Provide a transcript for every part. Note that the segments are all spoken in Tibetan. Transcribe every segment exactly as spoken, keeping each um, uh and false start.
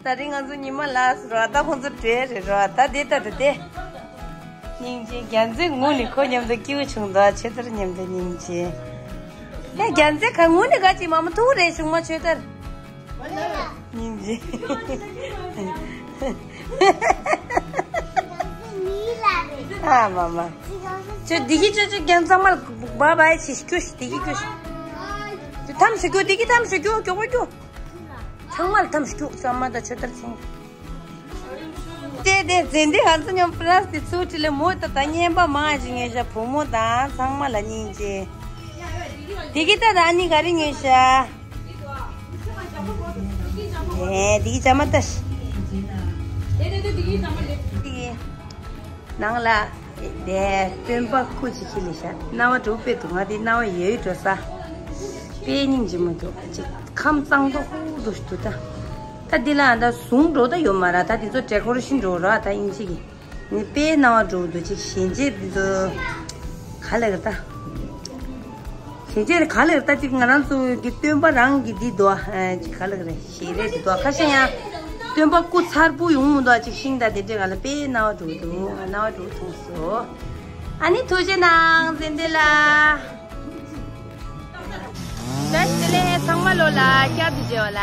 ད་རིང་ང་ཚོ་ཉི་མ་ལགས་སུ་རོ། ད་ཁོང་ཚོ་བྲོས་རེད་རོ། ད་དེ་ལྟ་དུ་དེ། སྙིང་རྗེ། རྒྱལ་མཚན་ངུ་ནི་ཁོ་མཉམ་དུ་སྐྱིད་པོ་བྱུང་འདུག་ཆོས་དར་མཉམ་དུ། སྙིང་རྗེ། ཨེ་རྒྱལ་མཚན་ག་ངུ་ནི་ག་ཅི་མ་མ་ཐུག་རེད་གཞུག་མ་ཆོས་དར། སྙིང་རྗེ། ཨ་མ་མ། ཆོས་འདི་གི་ཆོས་ཆོས་རྒྱལ་མཚན་མ་ལ་བ་བ་ཆི་ཤི་ཀྱུ་ཤི་འདི་གི་ཀྱུ་ཤི། ཐམ་ཤི་ཀྱུ་འདི་གི་ཐམ་ཤི་ཀྱུ་ཀྱོ་ཀྱོ་ཀྱོ། ཚང་མ་ལ་ཐམ་ཤི་ཀྱུ་ཚང་མ་ད་ཆོས་དར་ཚིང་། དེ་དེ་ཛེན་དེ་ང་ཚོ་མཉམ་པ་ར་དེ་ཚུར་ཁྲིད་ལེ་མོ་ད་ད་བརྙན་པ་མང་ཞིག་ངེས་ཤ་བུ་མོ་དང་ཚང་མ་ལ་སྙིང་རྗེ། དེ་གི་ད་ད་ཨ་ནི་ག་རེ་ངེས་ཤ། ཨེ་དེ་གི་ཅ་མ་ད་ཤི། ནང་ལ་དེ་སྟོན་པ་སྐུ་ཅིག་ཁྱེར་ལེ་ཤ་རྣ་བ་འགྲོ་དཔེ་འདུག་ང་དེ་རྣ་བ་ཡོད་འགྲོ་ས། དཔེ་སྙིང་རྗེ་མོ་འདུག་ཅིག་ཁམས་གཙང་མདོག་ཁུག་འདུག་འདུག་ད། ད་འདི་ལ་ད་ཟུང་འགྲོ་ད་ཡོད་མ་ར། ད་འདི་ཚོ་ཌེ་ཀོ་རེ་ཤན་འགྲོ་ར་ད་ཨིན་ཅིག་གི། ནི་དཔེ་རྣ་བ་འགྲོ་འདུག་ཅིག་ཞལ་འབྱེད་འདི་ཚོ་ག་ལ་གི་ད། ཞལ་འབྱེད་ག་ལ་གི་ད་ཅིག་ང་རང་ཚོ་གི་སྟོན་པ་རང་གི་འདི་འདུག་ཨ་ཅིག་ག་ལ་གི་རེད། ཞལ་རས་འདི་འདུག་ཁ་ཤས་ཡང་སྟོན་པ་སྐུ་མཚར་པོ་ཡོང་མི་འདུག་ཅིག་ཤིང་ད་དེ་འདྲས་ག་ལ་དཔེ་རྣ་བ་འགྲོ་འདུག་རྣ་བ་འགྲོ་མཐོང་སོ། ཨ་ནི་ཐུགས་རྗེ་གནང་ཟིན་དེ་ལ། བཀྲ་ཤིས་བདེ་ལེགས། ཚང་མ་ལོ་ལ་བསྐྱར་དུ་མཇལ་བ་ལ།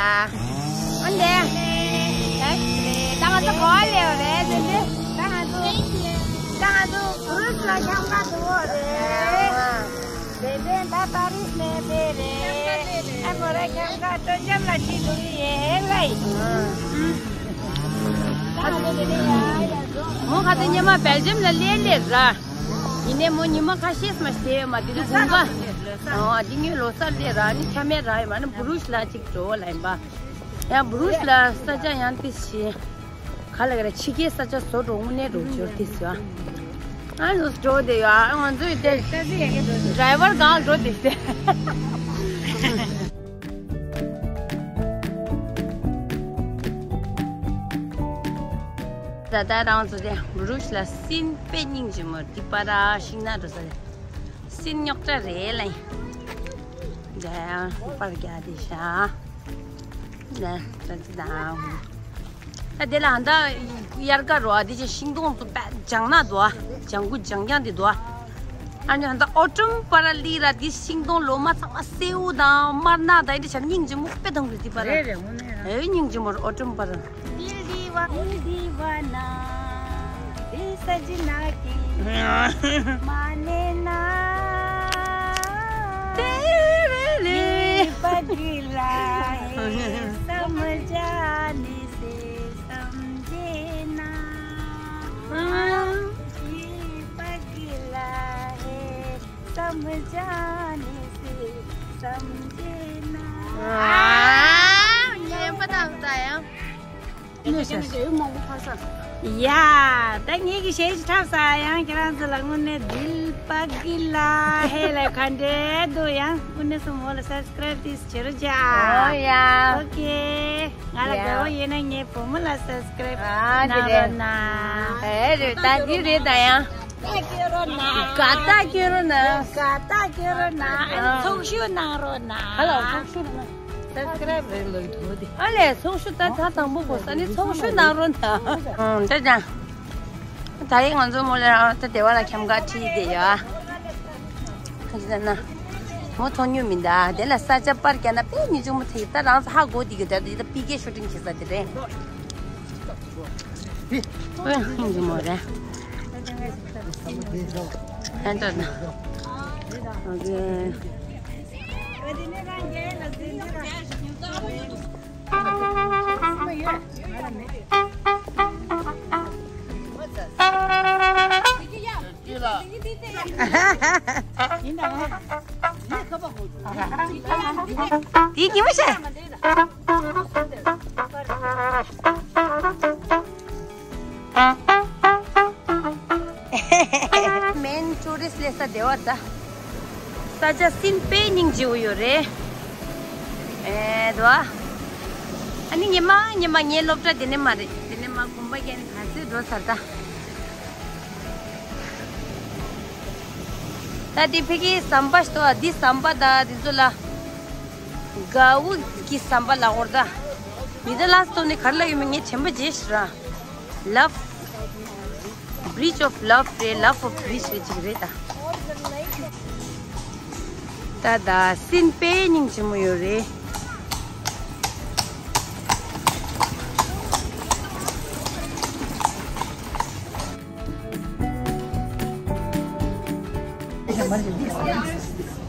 ཨོ་ལེ། བཀྲ་ཤིས་བདེ་ལེགས། ད་ང་ཚོ་ག་པར་སླེབས་རེད་ཟེར་ཏེ། ད་ང་ཚོ། ད་ང་ཚོ་བུ་རུས་ལ་འཁྱམ་ག་འགྲོ་བ་རེད། བདེ་ལྡན་ད་པ་རིས་ནས་བསྡད་རེད། ཨ་མོ་ར་འཁྱམ་ག་སྤྲོ་འཆམ་ལ་ཁྲིད་འགྲོ་གི་ཡིན་ལེ། ད་ང་ཚོ་དེ་ནས་ཡ་ཡ་འགྲོ། མོ་ཁ་ཚོ་ཉི་མ་སྦེལ་ཇམ་ལ་སླེབས་སླེབས་ར། ཡིན་ནའི་མོ་ཉི་མ་ཁ་ཤས་མ་ཤེས་ཡོད་མ། དེ་དུས་དགུན་ཁ། ཨ་འདི་ཉིན་ལོ་གསར་ལས་ར་ནི་ཆ་མེད་ར་ཡིན་མ་ནི་བུ་རུས་ལ་ཅིག་འགྲོ་ལ་ཡིན་པ། ཡང་བུ་རུས་ལ་ས་ཆ་ཡང་ཏི་ཤི། ག་ལ་ག་ར་ཕྱི་རྒྱལ་ས་ཆ་བཟོ་འགྲོ་དངོས་གནས་འགྲོ་ཆོག་ཏི་ཤི་བ། ཨ་ནུ་འགྲོ་དེ་ཡོད། ཨ་ང་ཚོའི་དེ་ཌ་རའི་ཝར་གང་འགྲོ་དེ་ཤི། ད་ལྟ་རང་ཚོ་དེ་བུ་རུས་ལ་སིན་དཔེ་སྙིང་རྗེ་མོ་འདི་པ་ར་ཤིང་ནགས་འགྲོ་ས་རེད། སིན་རྙོག་དྲ་རེད་ལ། འདི་ཡང་པར་རྒྱག་དེ་ཤ། ན་ད་ཅི་དང་། ད་དེ་ལ་ཧ་ད་དབྱར་ཁ་རོ་ཨ་དེ་ཅི་ཤིང་སྡོང་ཚོ་པད་ལྗང་ནག་འདུག་ཨ། ལྗང་གུ་ལྗང་ལྗང་དེ་འདུག་ཨ། ཨ་ནི་ཧ་ད་ཨོ་ཊམ་པ་ར་ལི་ར་དེ་ཤིང་སྡོང་ལོ་མ་ཚང་མ་སེའུ་དང་དམར་ནག་དང་ཨེ་འདྲ་ཆ་སྙིང་རྗེ་མོ་དཔེ་དང་གི་དེ་པ་ར། རེད་རེད། དངོས་གནས་ར། ཨེ་སྙིང་རྗེ་མོ་ར་ཨོ་ཊམ་པ་ར། दिल दीवाना, दिल दीवाना, दिल सजना की माने ना। तेरे लिए ये पगला है, समझाने से समझे ना। ये पगला है, समझाने से समझे ना। ཡ། ད་ངེད་ཀྱི་གཞས་ཤིག་འཁྲབ་ས་ཡང་ཁྱེད་རང་ཚོ་ལ་དངོས་གནས་दिल पगला है ལ་ག་འདྲས་འདུག་ཡང་དངོས་གནས་སུ་མོ་ལ་སབ་སི་ཀ་རེབ་ཏིས་བྱེད་རོགས་བྱ། ཨོ་ཡ། ཨོ་ཁེ། ང་ལ་དགའ་བོ་ཡིན་ན་ངའི་བུ་མོ་ལ་སབ་སི་ཀ་རེབ་གནང་རོགས་གནང་། ཨེ་རེད། ད་འདི་རེད་ད་ཡང་། དགའ་རྟགས་སྐྱོན་རོགས་གནང་། དགའ་རྟགས་སྐྱོན་རོགས་གནང་། ཨ་ཚོགས་ཞུགས་གནང་རོགས་གནང་། ཧ་ལོ་ཚོགས་ཞུགས་གནང་། སབ་སི་ཀ་རེབ་རེད་ལོ་ཡི་ཐོག་དེ། ཨ་ལས་ཚོགས་ཞུགས་ད་ད་དང་པོ་གོ་ས་ནི་ཚོགས་ཞུགས་གནང་རོགས་གནང་། ཨང་ད་ད། ད་ཡིན་ང་ཚོ་མོ་ལ་རང་ད་སྡེ་བ་ལ་འཁྱམ་ག་ཁྲིད་དེ་ཡ། ཁ་ཅི་ན་ན། མོ་མཐོང་མྱོང་མིན་ད་དེ་ལ་ས་ཆ་པར་རྒྱག་ན་དཔེ་མི་ཆུང་མོ་དེ་ད་རང་ཚོ་ཧ་གོ་དེ་གི་ད་དེ་ད་པི་ཀེ་ཤུ་ཊིང་བྱེད་ས་དེ་རེད། ཨོ་ཡ་ཧིན་གི་མོ་རེད། ཧན་ཏོ་ན། ཨོ་ཀེ། དེ་ཉི་མ་ཤ། མེན་ཊུ་རི་སི་སླེབས་ས་སྡེ་བ་ད། ས་ཆ་སིན་དཔེ་སྙིང་རྗེ་བོ་ཡོད་རེད། ཨེ་དོ། ཨ་ནི་ཉི་མ་ཉི་མ་ངའི་སློབ་གྲྭ་དེ་ནས་མ་རེད། དེ་ནས་མ་དགོན་པ་རྒྱ་ནི་ག་ཚོད་འགྲོ་ཚར་ད། ད་དེ་ཕ་གིའི་ཟམ་པ་ཞིག་འདུག་ཨ། འདི་ཟམ་པ་ད་འདི་ཚོ་ལ་གའུ་གི་ཟམ་པ་ལ་འོར་ད། མི་ད་ལ་སྟོན་ནི་གར་ལ་ཡོད་མི་ངས་ཆེན་པོ་རྗེས་ཤི་ར། Love Bridge of Love རེད། Love of Bridge རེད་ཅིག་རེད་ད། ད་ད་སིན་པེ་སྙིང་རྗེ་མོ་ཡོད་རེད།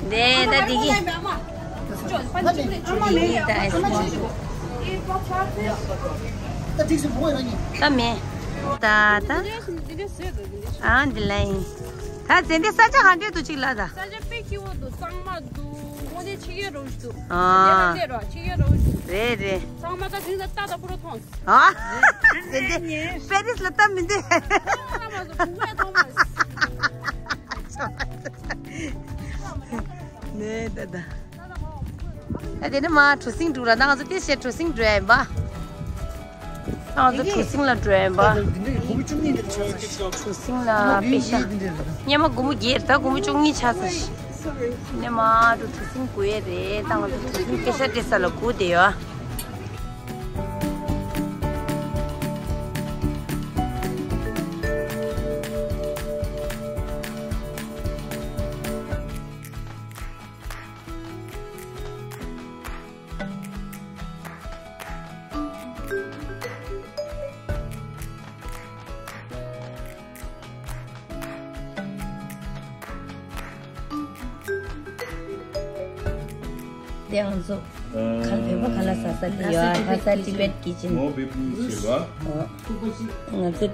ནས་ད་འདི་གི། འདི་གི་ད་ཨེ་སི་མ། ད་མེད། ད་ད། ཨ་འདི་ལ་ཡིན། ད་ཟེ་འདི་ས་ཆ་ག་འདྲས་འདུག་ཅིག་ལ་ད། ས་ཆ་དཔེ་སྐྱིད་པོ་འདུག་གཙང་མ་འདུག་དངོས་གནས་ཆེ་གེ་རོ་ཞིག་འདུག་ཨ། དེ་ལ་ལས་རོ་ཆེ་གེ་རོ་ཞིག་འདུག་རེད་རེད། གཙང་མ་ད་དེང་སང་ལྟ་དང་པོ་རོ་མཐོང་། ཨ། དེ་འདྲ་པེ་རིས་ལ་ལྟ་མི་འདུག་ནས་ད་ད། ད་དེ་ནས་མར་གྲུ་གཟིངས་འགྲོ་ར། ད་ང་ཚོ་དེ་བྱས་གྲུ་གཟིངས་འགྲོ་ཡ་ཡིན་པ། ད་ང་ཚོ་གྲུ་གཟིངས་ལ་འགྲོ་ཡ་ཡིན་པ། གྲུ་གཟིངས་ལ་པེ་ཤ། སྙེ་མ་སྒོར་མོ་བརྒྱད་རེད། ད་སྒོར་མོ་བཅུ་གཉིས་ཆགས་ཚར། ནས་མར་འགྲོ་གྲུ་གཟིངས་སྒུག་ཡས་རེད། ད་ང་ཚོ་གྲུ་གཟིངས་པེ་ཤ་སྤྲད་ས་ལ་སྒུག་བསྡད་ཡོད། དེ་ང་ཚོ་ག་ལ་བོད་པ་ག་ལ་ཟ་ས་དེ་ཡོད། ལྷ་ས་ཊི་བེཊ་ཀི་ཆན། ངོ་སྤྲོད་བྱེད་པ། ཨོ། ང་ཚོ་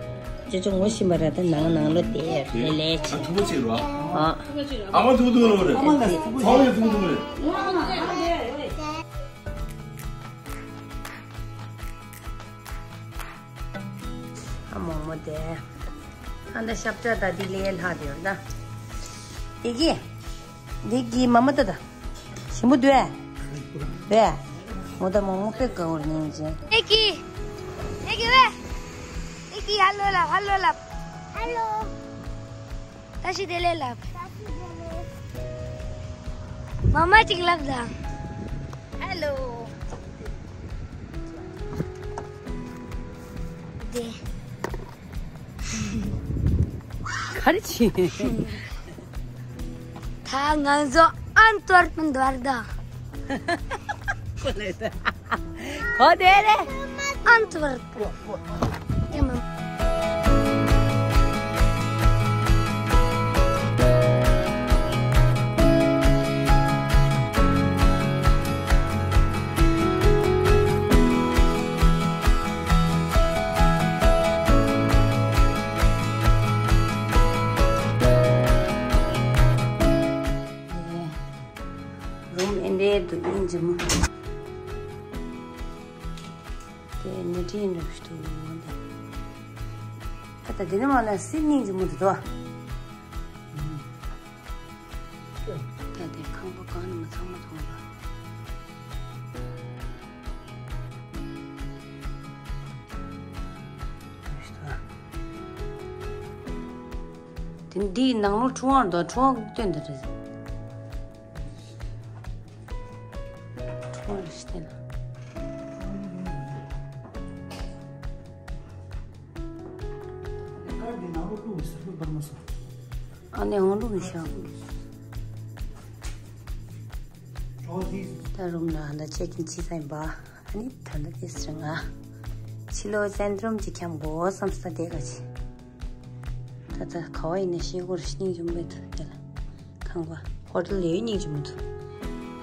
ཅོ་ཅོ་ངོ་ཤེས་པ་ར། ད་ནང་ནང་ལོ་དེ་ལས་ལས་ཆེ། ཨ་ཐུག་པ་བྱེད་རོགས། ཨོ། ཨ་མ་ཐུག་ཐུག་རོགས་རེད། ཨ་མ་ལ་ཐུག་པ་ཨ་མ་ལ་ཐུག་ཐུག་རེད། ཨ་མོག་མོག་དེ། ཨ་ད་ཤབ་ཏྲ་ད་དེ་ལས་ལྷག་དེ་ཡོད་ད། དེ་གི། འདི་གི་མ་མ་ཏ་ཏ། ཞིམ་པོ་འདུག་ཨེ། རེད། མོ་ཏ་མོག་མོག་དཔེ་དགའ་བོར་ཉན་ཅན། ཨེ་ཀི། ཨེ་ཀི་ཝེ། ཨེ་ཀི་ཧ་ལོ་ལབ་ཧ་ལོ་ལབ། ཧ་ལོ། བཀྲ་ཤིས་བདེ་ལེགས་ལབ། བཀྲ་ཤིས་བདེ་ལེགས། མ་མ་ཅིག་ལབ་དང་། ཧ་ལོ། དེ། ག་རེ་བྱེད། ད་ང་ཚོ་ཨན་ཏོར་པན་འདོར་ད། གོ་ལེ་ད། གོ་དེ་རེད། ཨན་ཏོར་པན། རུམ་ཨེ་འདྲའི་འདུག་སྙིང་རྗེ་མོ། དེ་ནི་དྲིན་འདྲ་ཞིག་འདུག་མོ་འདི། ད་ལྟ་འདི་ནི་མ་ལ་སྲིད་སྙིང་རྗེ་མོ་འདུག་དོ། ད་དེ་ཁང་པ་གང་ནས་མ་ཚང་མ་མཐོང་ལ། དེ་འདིའི་ནང་ལོགས་ཁྲུང་ཨར་དོ། ཁྲུང་ཨར་སྟོན་དེ་རེད། ཁྲུང་ཨར་སྟོན། ཨ་ནེ་འོང་ལུགས་མི་ཤོག་ད་རུམ་ལ་ཧ་ད་ཅེག་ཨིན་བྱས་ཚར་ཡིན་པ། ཨ་ནི་ད་ལྟ་དེ་སི་རི་ང་ཕྱི་ལོགས་སེན་ཏྲོམ་གྱི་འཁྱམ་དགོས་བསམ་ས་དེ་ག་ཆེ། ད་ལྟ་ག་བ་ཡིན་ན་ཤེལ་སྒོར་སྙིང་རྗེ་མོ་འདུག་དེ་ལ་ཁང་པ་ཧོ་ཊེལ་ལས་སྙིང་རྗེ་མོ་འདུག་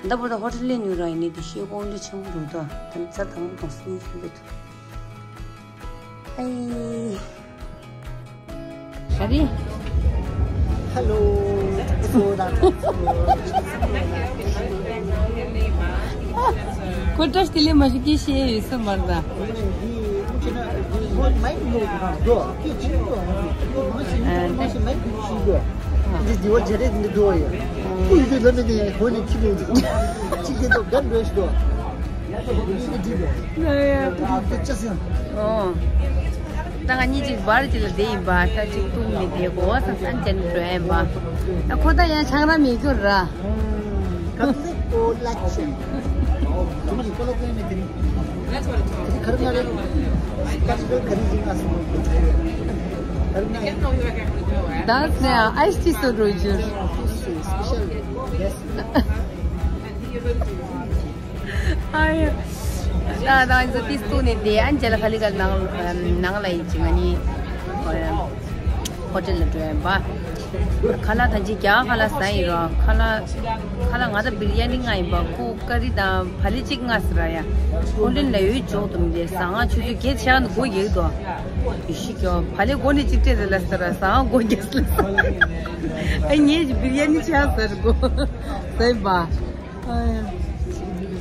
ད་ལྟ་བར་དུ་ཧོ་ཊེལ་ལས་ཉོ་ར་ཡིན་ནི་དེ་ཤེལ་སྒོ་འདྲ་ཆེན་པོ་རུ་འདུག་ད་ནི་རྩ་དང་པོ་དང་སྙིང་རྗེ་མོ་འདུག་ཨའི། ག་རེ། ཧ་ལོ། ཁོ་བཀྲ་ཤིས་བདེ་ལེགས་མ་ཞུ་སྐད་བཤད་ཡོད་ས་མ་རེད་ད། ཨོ། ད་ང་གཉིས་ཅིག་བར་ཅིག་ལ་བསྡད་ཡིན་པ། ད་ཅིག་ཏུང་མི་བསྡད་གོ་བ་ས་སན་ཅན་འགྲོ་ཡིན་པ། ད་ཁོ་ད་ཡང་ཆང་ར་མེད་རྒྱུ་ར། ད་ནས་ཨའི་སི་ཊི་བཟོ་འགྲོ་རྒྱུ། ཨ་ཡ། ད་ད་ང་ཚོ་ཏིས་ཏུ་ནས་བསྡད། ཨ་ནི་རྗེས་ལ་ཁ་ལི་ག་ནང་ནང་ལ་ཡིན་ཅིག་ང་གཉིས་ཧོ་ཊེལ་ལ་འགྲོ་ཡ་ཡིན་པ། ཁ་ལག་ད་ཅི་རྒྱ་ཁ་ལག་ཟ་ཡིན་རོགས། ཁ་ལག་ཁ་ལག་ང་ད་བིར་ཡ་ནི་མངགས་ཡིན་པ། ཁོ་ཀ་རི་དང་བག་ལེབ་གཅིག་མངགས་ཟེར་ར་ཡ། ཁོ་ལིན་ལ་ཡོད་འཇོག་ཏུ་མི་བསྡད། ཟ་ང་ཆུ་ཚོད་བརྒྱད་ཆགས་ནས་སྒོ་རྒྱག་དོ། ཡེ་ཤེས་ཀྱོ། བག་ལེབ་སྒོ་ནས་གཅིག་སྤྲད་ཟེར་ལ་ཟེར་ར། ཟ་ང་སྒོ་རྒྱག་ཟེར་ལ་ཟེར། ཨ་ངས་ཀྱི་བིར་ཡ་ནི་ཆགས་ཟེར་གོ། ཟེར་བ།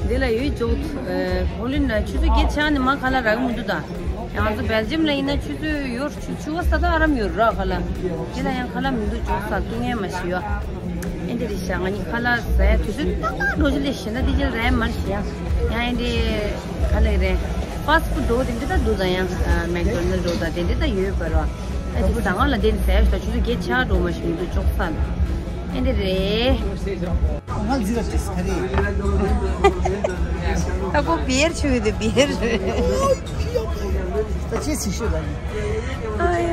འདི་ལ་ཡོད་ཅོག་ཨེ། ཧོ་ལིན་ན་ཆུ་ཚོད་བརྒྱད་ཆགས་ནས་མ་ཁ་ལག་རག་མི་འདུག་ད། ཡང་ང་ཚོ་སྦེལ་ཇམ་ལ་ཡིན་ན་ཆུ་ཚོད་ཡོད། ཆུ་ཆུ་བ་ས་ད་ཨ་རམ་ཡོད་ར་ཁ་ལག་དེ་ལ་ཡང་ཁ་ལག་མི་འདུག་ཅོག་ས་ཏུ་ངན་མ་ཤི་ཡོད། ཨེ་འདི་རེད་ཤག་ང་གཉིས་ཁ་ལག་ཟ་ཡ་དུས་ཚོད་ཏག་ཏག་འགྲོ་ཆུ་ལས་ཤི་ན་དེ་ཅིག་རན་མར་ཤི་ཡ། ཡང་ཨེ་འདི་ཁ་ལག་རེད། ཕཱ་སི་ཊི་ཕུཌ་འགྲོ་དེ་འདྲ་ད་འདུག་ད། ཡང་མེག་ཌོ་ནལ་འགྲོ་ད་དེ་འདྲ་ད་ཡོད་པ་ར། ཨ་ཅིག་ཟ་ང་ལ་དེ་ནི་ཟ་ཡ་ཤི་ད་ཆུ་ཚོད་བརྒྱད་ཆགས་འགྲོ་མ་ཤི་མི་འདུག་ཅོག་ས་ལ། ཨེ་འདི་རེད། ང་འཛི་ལ་ཏིས་ག་རེ། ད་ཁོ་བི་ཡར་ཆུ་ཡོད་དེ་བི་ཡར། ད་ཅི་སི་ཤུ་ལ་ནི། ཨ་ཡ།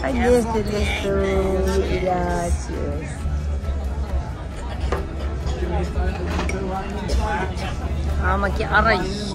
ཨ་ཡེ་སི་དེ་ལེ་སུ་ཡ་ཅི། ཨ་མ་ཀི་ཨ་ར་ཡི།